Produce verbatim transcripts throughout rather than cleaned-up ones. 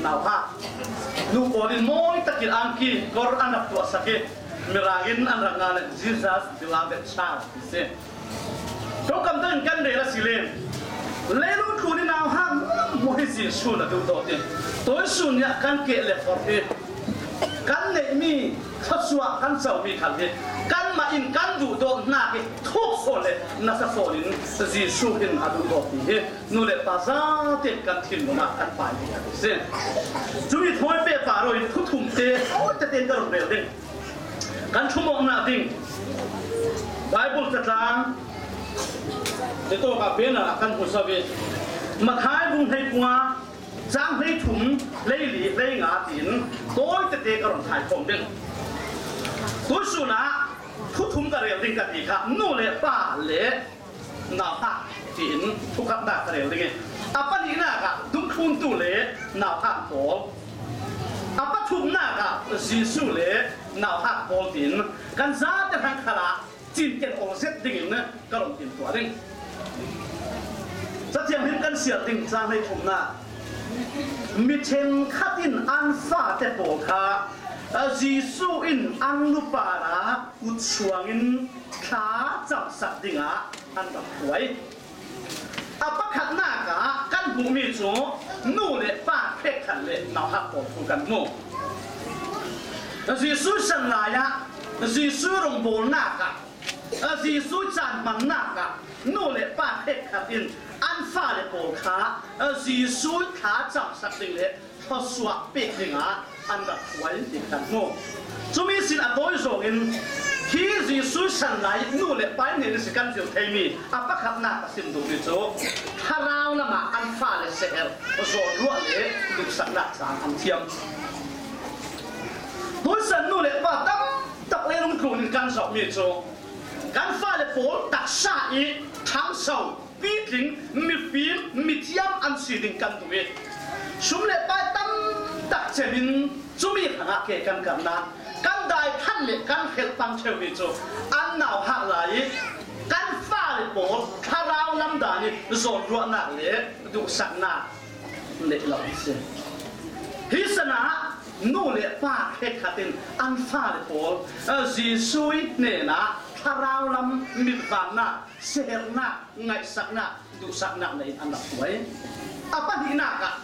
nauhak nu pawlin mawi takin an ki kor an rak tuahsak i, Mirangin an rak ngah le Jesus beloved child ti si. Ṭawngkam dangin kan rel a si len, leilung tlun i nauhak mawi hi Jesuh in a duhdawt i, tuisun nia kan keh le forh hi kan neihmi, thluasuah kan comi khal hi kanmah in kan duhdawt hnak hi thuk sawn le nasa sawnin Jesuh in a duhdawt ti hi nu le pa zate kan thinlung ah kan pai ding a si. Cumi thawi pehpar aw in thu thum te thawi tete in ka run rel ding. Kan thumawknak ding Bible catlang hi tawkah banner ah kan hmuhsak i, Matthai bung hleikua, cang hleithum, hleili, hleinga tiin tawi tete ka rawn thaikhawm ding. Tuisun ah thu thum ka rel ding ka ti kha, nu le pa le nauhak tiin thu khatnak ka rel ding i, a pahnihnak ah dungthluntu le nauhak pawl, a pathumnak ah Jesuh le nauhak pawl tiin kan zate hran khal ah cinken awl zet dingin ka rawn timhtuah ding. Cathianghlim kan siar ding cang hleithumnak, mi ṭhenkhat in an fate pawl kha Jesuh in an lupar ah kut suangin thla camsak dingah an rak hruai. A pakhatnak ah kan hmuhmi cu nu le pa hrekkhat le nauhak pawl thu kan hmu. Jesuh san lai ah, Jesuh rawngbawlnak ah, Jesuh caan hmannak ah nu le pa hrekkhat in an fale pawl kha Jesuh thla camsak ding le thluasuah pek dingah an rak hruai ti kan hmu. Cumi sin a tawi zawngin hi Jesuh san lai nu le pa hnen ihsin kan zir theimi a pakhatnak a sim duhmi cu thlarau lamah an fale seher zawnruah le duhsaknak caang an thiam. Tuisan nu le pa tam tak leilung tlun in kan zohmi cu kan fale pawl taksa i ṭhangso, pitling, mifim, mithiam an si ding kan duh i, sum le pai tam tak cem in cumi hrangah ke kan karhnak, kan daithlan le kan hrilh pang ṭheumi cu an nauhak lai i, kan fale pawl thlarau lam dan i zawnruahnak le duhsaknak neih lo an si. Hi sanah nu le pa hrekkhat in an fale pawl Jesuh hnenah thlarau lam mitvannak, sehernak, ngaihsaknak, duhsaknak nei in an rak hruai. A pahnihnak ah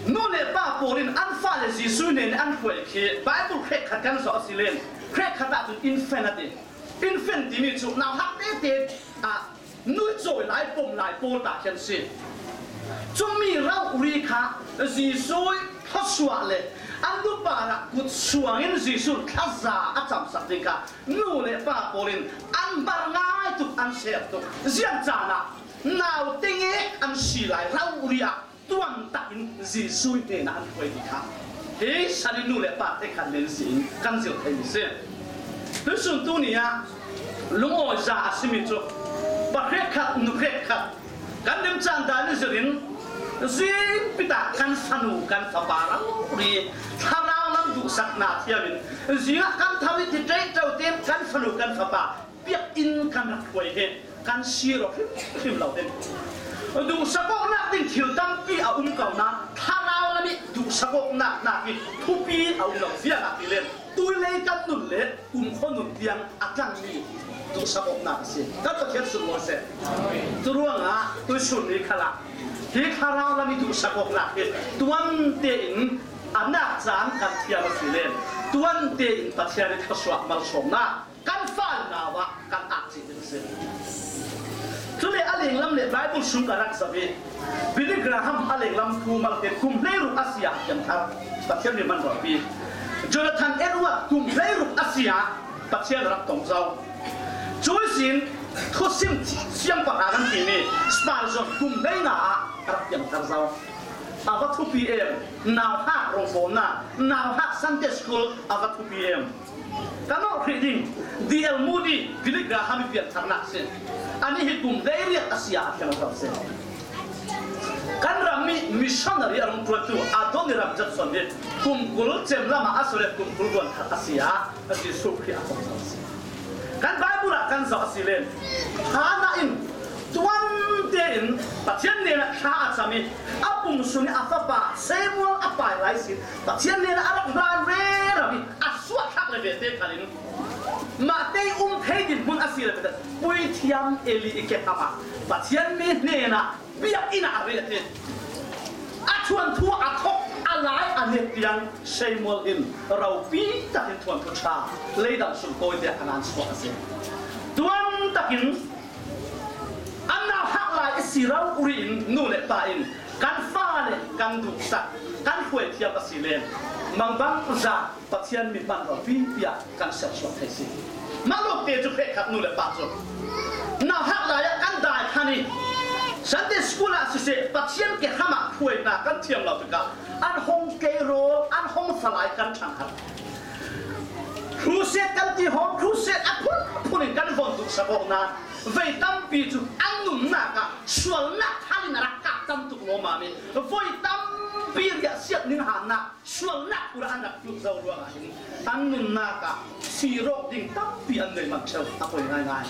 nu le pa pawl in an fale Jesuh hnen an hruai khi Bible hrekkhat kan zoh a si len, hrekkhat ah cun infant a ti. Infant timi cu nauhak tete ah nuih cawi lai, pom lai pawl ta khin si. Cumi rauhri kha Jesuh thluasuah le an lupar ah kut suangin Jesuh thlaza a camsak ding kha nu le pa pawl in an hmar ngai tuk, an ser tuk. Ziang caan ah nau tengek an si lai rauhri ah tuan takin Jesuh hnenah an hruai ti kha hi sanin nu le pa hrekkhat nen si in kan zir thei mi si. Tuisun tu ni ah lungawi za a simi cu pa hrekkhat, nu hrekkhat, kan remcang dan i zirin zingpit ah kan fanu kan fapa rori thlarau lam duhsaknak thiam in zingah kan tho i ti ṭeih ṭo tein kan fanu kan fapa biakinn kan rak hruai hi kan sir aw hrimhrim lo ding. Duhsak awknak ding thil tampi a um ko nain thlarau lam i duhsak awknak nak i thupi a um lo viang ah ti len tuilei kan nun le kumkhua nun tiang a tlangmi duhsak awknak a si. Kan Pathian sunglawi seh. Curuangah tuisun ni khalah hi thlarau lam i duhsak awknak hi tuan tein a nak caan kan thiam a si len tuan tein Pathian i thluasuah malsawmnak kan fale nau ah kan ak cih ding a si. Cule a lenglam le Bible sung ka rak zoh i Billy Graham a lenglam thu malte kum hleiruk a si ah a thiamthar Pathian mi hmanrua pi. Jonathan Edward kum hleiruk a si ah Pathian a rak tong zo. Cui sin thusim siangpahrang kan timi Spurgeon kum hleinga ah a rak thiamthar zo. A va thupi em, nauhak rawngbawlnak, nauhak Sunday school a va thupi em. Kan awh hrih ding, D L Moody, Billy Graham i piantharnak si. Anih hi kum hleiriat a si ah a thiam a si. Kan ram i missionary a rung ṭuantu Adoniram Judson hi kum kul cem lamah a si le kum kul luan thar a si ah Jesuh Khrih a kong a si. Kan Bible ah kan zoh a si len, Hannah in Tuan tein Pathian hnenah thla a cam i, a pum sung i a fapa Samuel a pai lai sin Pathian hnenah a rak hlan rero i a suahthlak le vete khalin, mahte i um thei dinhmun a si le vete puithiam Eli i keham ah Pathian mi hnenah biakinn ah a ret i, a thuanthu a thok a lai a nek tiang Samuel in ropi takin thuanthu ṭha leidam sung tawite a ngan suak a si. Tuan takin an nauhak lai i si rori in nu le pa in kan fale kan duhsak, kan hruai thiam a si len, mangbangza Pathian mi hman ropipi ah kan siatsuak thei si. Mah lawkte cu hrekkhat nu le pa cu nauhak lai ah kan dai khan i, Sunday school ah siseh, Pathian keham ah hruaina kan thiam lo tikah an hong kei rawl, an hong fa lai kan ṭhanghat. Crusade kan ti hawm, crusade a phunphun in kan von duhsak awk nain vei tampi cu an nunnak ah sualnak thal in a rak kah tam tuk lawmmam i, voi tampi riahsiat ning hannak sualnak ura an rak tluh zo ruangah hin an nunnak ah sir awk ding tampi an nei man ṭheu a poi ngaingai.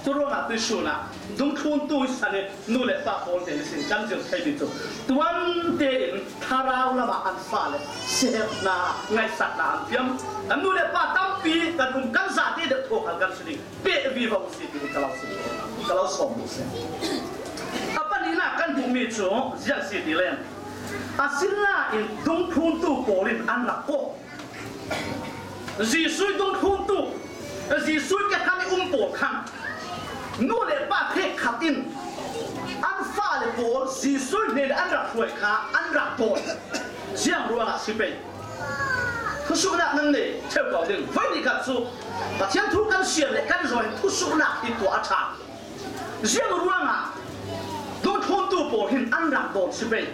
Cu ruangah tuihsun ah dungthluntu i san i nu le pa pawl hnen ihsin kan zir theimi cu tuan tein thlarau lamah an fale siaherhna, ngaihsakna an fiam. Kan nu le pa tampi kan um, kan zate deuh thaw khal kan si ding, peh vivo si ti ka lo si, ka lo sawm duh si. A pahnihnak kan hmuhmi cu ziang si ti len, a sinah in dungthluntu pawl in an rak kawh. Jesuh i dungthluntu, Jesuh i keham i um pawl khan nu le pa hrekkhat in an fale pawl Jesuh hnen an rak hruai kha an rak dawn. Ziang ruangah si pei? Thusuhnak nan nei ṭheu ko ding. Voi ni khat cu Pathian thu kan siar le kan zawn in thusuhnak hi tuah a ṭha. Ziang ruangah dungthluntu pawl hin an rak dawn si pei?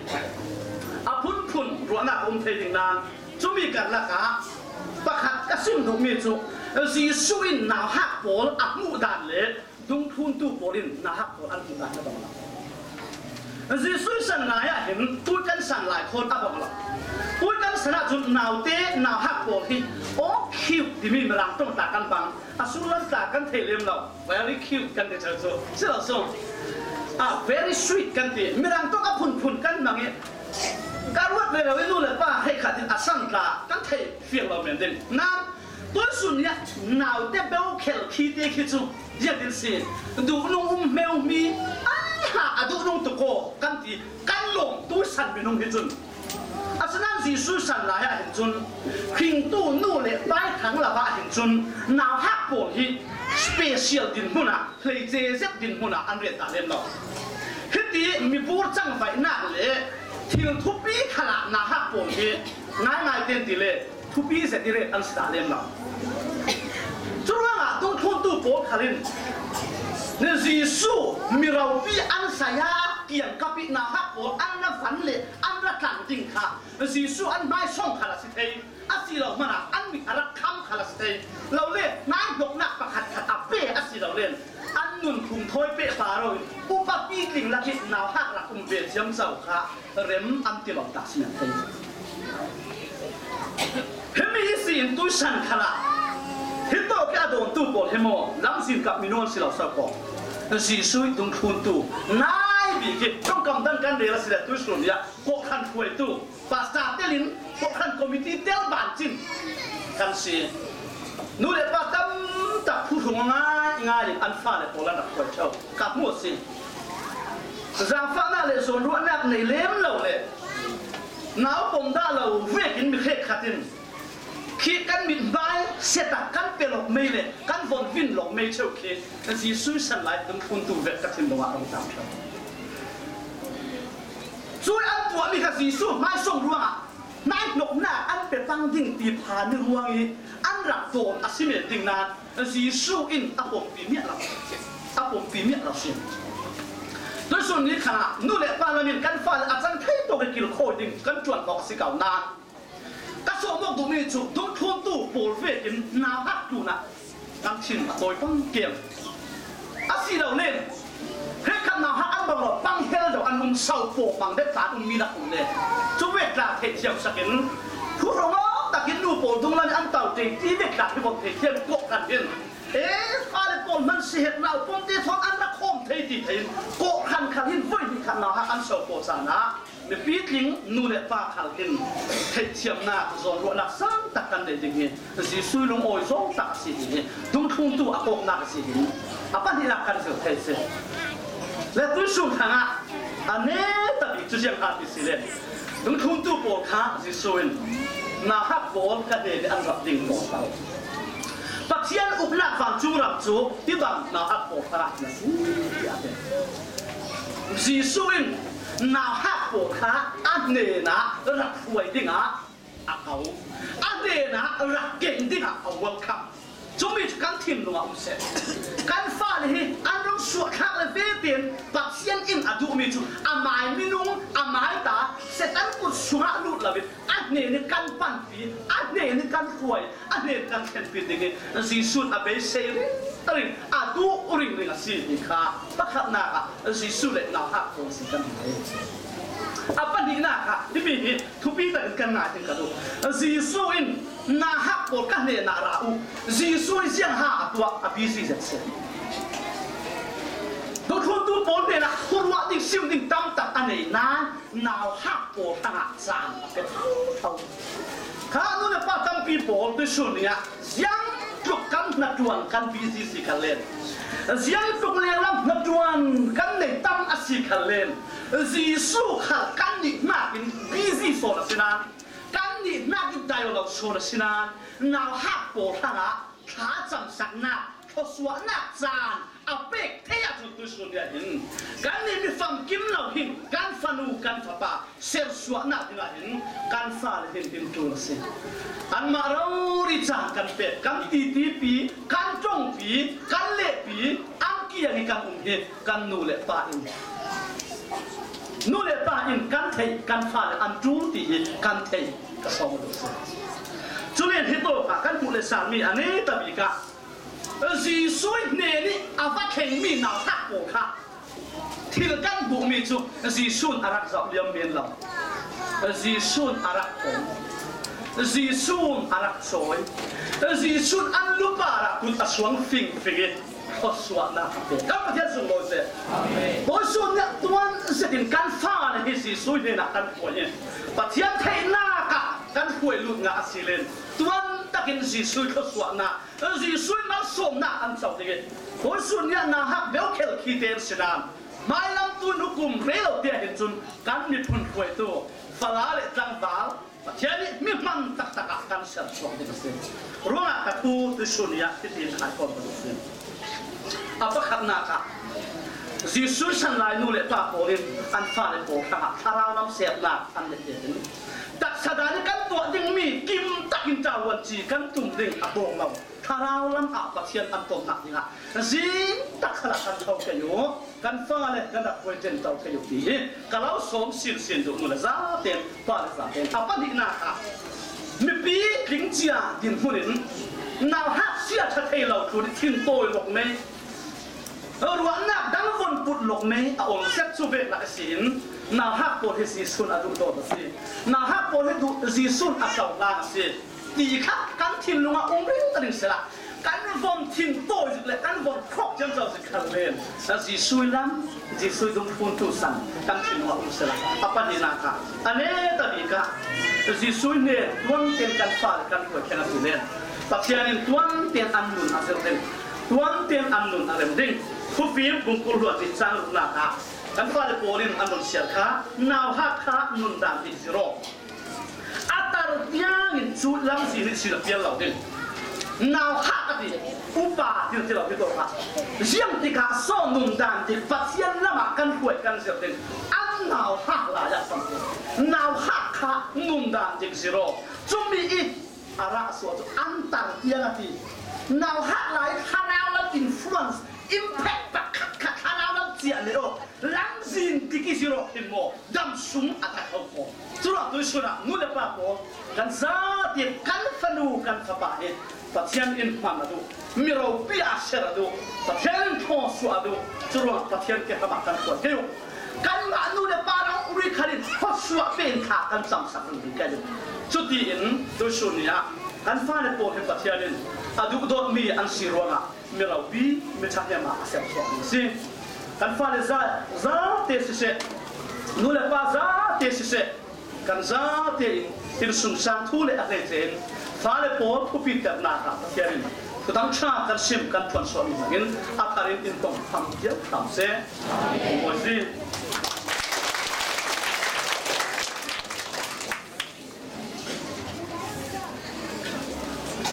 A phunphun ruahnak a um thei ding nain cumi karlak ah pakhat ka sim duhmi cu Jesuh in nauhak pawl a hmuh dan le dungthluntu pawl in nauhak pawl an hmuh dan a bang lo. Jesuh san lai ah hin tui kan san lai thawn a bang lo. Tui kan san ahcun naute, nauhak pawl hi aw cute timi Mirang ṭong tla kan bang, a sullam tla kan thei lem lo. Very cute kan ti cu si lo sung. Ah, very sweet kan ti. Mirang ṭong a phunphun kan mang i ka ruat ve lo i nu le pa hei khat in a san tla kan thei fiang lo men ding. Nan tuihsun nih naute beukhel khi te khi cu ziatin si, duhnung um hmeu mi, ai ha, a duhnung tuk aw kan ti, kan lawm tuihsan minung hi cun. Asinain Jesuh san lai ah hin cun hringtu nu le pa i thang lo ah hin cun nauhak pawl hi special dinhmun ah, hleice zet dinhmun ah an ret dah lem lo. Hiti mibur cangvaihnak le thil thupi khalah nauhak pawl hi ngaingai tein ti le thupi zet i ret an si dah lem lo. Curuangah dungthluntu pawl khal in Jesuh mi ropi an saya kiangkap i nauhak pawl an ra van le an ra tlang ding kha Jesuh an hmaisawng khal a si thei. A si lo hmanah an mit a rak kham khal a si thei. Lo le, naihnoknak pakhat khat a pe a si lo len an nunphung thawi peh paro in upa pitling lak i nauhak rak um ve thiam co kha rem an ti lo tak si men thei. Himi ihsi in tuihsan khalah hitawk i a dawntu pawl hi maw lamzin kap mi nuan si lo so ko. Jesuh i dungthluntu nai bik i ṭongkam dang kan rel a si le tuihsun i ah kawhhran hruaitu pastor telin kawhhran committee tel ban cin kan si. Nu le pa tam tak phuhrung a ngai ngai in an fale pawl an rak hruai ṭheu ka hmu a si. Zaangfahnak le zawnruahnak nei lem lo le nau pom dah lo vekin mi hrekkhat in khi kan mithmai siatak kan pe lawk mei le kan von vin lawk mei cheu khi Jesuh san lai dungthluntu vek ka thin dongah rung tam ṭheu. Cui an tuahmi kha Jesuh hmaisawng ruangah naihnoknak an pe pang ding ti phan i ruang i an rak dawn a si men ding nain Jesuh in a pawmpi miah lo, a pawmpi miah lo si. Tuihsun ni khan ah nu le pa lam in kan fale a cang thei tawk i kilkhawi ding kan ṭuan awk a si ko nain ka sawm awk duhmi cu dungthluntu pawl vekin nauhak tlunah kan thin a tawi pang keng. A si lo len hrekkhat nauhak an bang lo pang hel deuh an um, so paw pang deuh tla an um mi rak um le cu vek tla theih thiam sakin phuhrung awk takin nu pawl dunglam an tau tei ti vek tla hi bawm thei thiam kawh kan hin. E, fale pawl hman si het nau pawmte thawn an rak khawm Thei ti thei in, kawhhran khal hin voi hnih khat nauhak an so pawl caan ah, mipi tling nu le pa khal hin theihthiamnak, zawnruahnak sang tak kan nei ding hi. Jesuh lungawi zawng tak a si ding hi. Dungthluntu a kawknak a si ding. A pahnihnak kan zir thei si. Le tuisun thangah a neta bik cu ziang a ti si le, dungthluntu pawl kha Jesuh in, nauhak pawl ka hnen ih an rak ding pawl kha, Pathian uknak vancung ram cu tibang nauhak pawl kha na si, tiah a ti. Jesuh in nauhak pawl kha a hnenah rak hruai dingah a ko. A hnenah rak keng dingah a welcome. Cumi cu kan thinlung ah um seh. Kan fale hi an rung suahthlak le vetein Pathian in a duhmi cu amai minung, amai ta, Satan kut sungah lut lo in a hnen ih kan panpi, a hnen ih kan hruai, a hnen kan thlenpi ding ih Jesuh in a beisei ringring, a duh ringring a si ti kha pakhatnak ah Jesuh le nauhak pawl si kan hmu. A pahnihnak ah himi hi thupi takin kan ngai ding ka duh. Jesuh in nauhak pawl ka hnenah ra uh. Jesuh ih ziangha a tuah, a busy zet si. Dungthluntu pawl hnenah khuaruah ding, sim ding tam tak a nei nain nauhak pawl hrangah caan a pe thotho. Kha nu le pa tampi pawl tuisun ni ah ziangtluk kan hnaṭuan kan busy si khan len, ziangtluk lenglam hnaṭuan kan nei tam a si khan len, Jesuh khal kannih hnakin busy sawn a si nain, kannih hnakin dialogue sawn a si nain, nauhak pawl hrangah thlacamsaknak, thluasuahnak caan a pek thei ahcun tuisun ni ah hin kannih mi famkim lo hin kan fanu, kan fapa sersuahnak dingah hin kan fale hin in ṭul a si. Anmah rori caan kan pek, kan titipi, kan ṭongpi, kan lehpi, an kiang ih kan um hi kan nu le pa in, nu le pa in kan theih, kan fale an ṭul ti hi kan theih ka sawm a duh si. Cule hitawk ah kan hmuh le sanmi a neta bik ah Jesuh hnen ih a va thlengmi nauhak pawl kha thil kan hmuhmi cu Jesuh in a rak zoh liam men lo. Jesuh in a rak pom. Jesuh in a rak cawi. Jesuh in an lu parah kut a suang fingfing ih thluasuahnak a pek. Kan Pathian sunglawi seh. Tuisun ni ah tuan zetin kan fale hi Jesuh hnenah kan hruai hi. Pathian theihnak ah kan hruai lut ngah a si len, tuan takin Jesuh ih thluasuahnak, Jesuh ih malsawmnak an co ding ih, tuisun ni ah nauhak beukhel khi tein si nain, hmailam tu in hukum rel tiah hin cun kan miphun hruaitu fala le tlangval Pathian ih mi hman taktak ah kan sersuak ding a si. Ruangah ka thu tuisun ni ah hitin hai khawm ka duh si. A pakhatnak ah Jesuh san lai nu le pa pawl in an fale pawl hrangah thlarau lam sernak an neih tein, taksa dan ih kan tuah dingmi kim takin ṭuanci kan tum ding a tawk lo. Thlarau lam ah Pathian an tonnak dingah zing tak khalah kan tho kei uh, kan fale kan rak hruai ṭenṭo kei uh ti hi ka lo sawm sinsin duh nu le zaten, pa le zaten. A pahnihnak ah mipi tling cia dinhmun in nauhak sia ṭha thei lo tlun ih thin tawi lawk mei, ruahnak dang von put lawk mei a ol zet cu veknak ihsin nauhak pawl hi Jesuh in a duhdawt a si. Nauhak pawl hi duh, Jesuh in a cohlang a si ti kha kan thinlung ah um ringring sehla, kan von thin tawi zik le kan von khawk ciamco zik khal len, Jesuh lam, Jesuh dungthluntu san kan thinlung ah um sehla, a pahnihnak ah a neta bik ah Jesuh hnen tuan tein kan fale kan hruai theng a si len, Pathian in tuan tein an nun a zir ding, tuan tein an nun a rem ding. Khufim bung kul hluan nih cang ruknak ah kan fale pawl in an run siar kha, nauhak kha nundan dik zir aw. A tar tiangin cu lamzin ihsin a pial lo ding. Nauhak a ti, upa ti ti lo hi tawk ah. Ziang tikah saw nundan dik Pathian lamah kan hruai kan zir ding. An nauhak lai ah pang ding. Nauhak kha nundan dik zir aw. Cumi ih a rah suah cu an tar tiang a ti. Nauhak lai thlarau lam influence, impact pakhat khat thlarau lam ciah leh aw. Lamzin dik ih zir aw khin maw? Dam sung a ṭha kho ko. Curuangah tuisun ah nu le pa pawl, kan zate kan fanu kan fapa hi Pathian in hman a duh, mi ropi ah ser a duh, Pathian in thawsuah a duh. Curuangah Pathian ke hamah kan kuat kei uh. Kanmah nu le pa rang uri khan in thawsuah pen thla kan camsak ding kei uh. Cutiin tuisun ni ah kan fale pawl hi Pathian in a duhdawtmi an si ruangah mi ropi, mi ṭhahnem ah a sersuak ding a si. Kan fale za, zate siseh, nu le pa zate siseh, kan zate in, innsungsang thu le a hleice in, fale pawl thupiterna kha Pathian in, Thuthang ṭha kan sim, kan phuan sawh ni hangin, a tharin in kong phang hial tham se. Amen.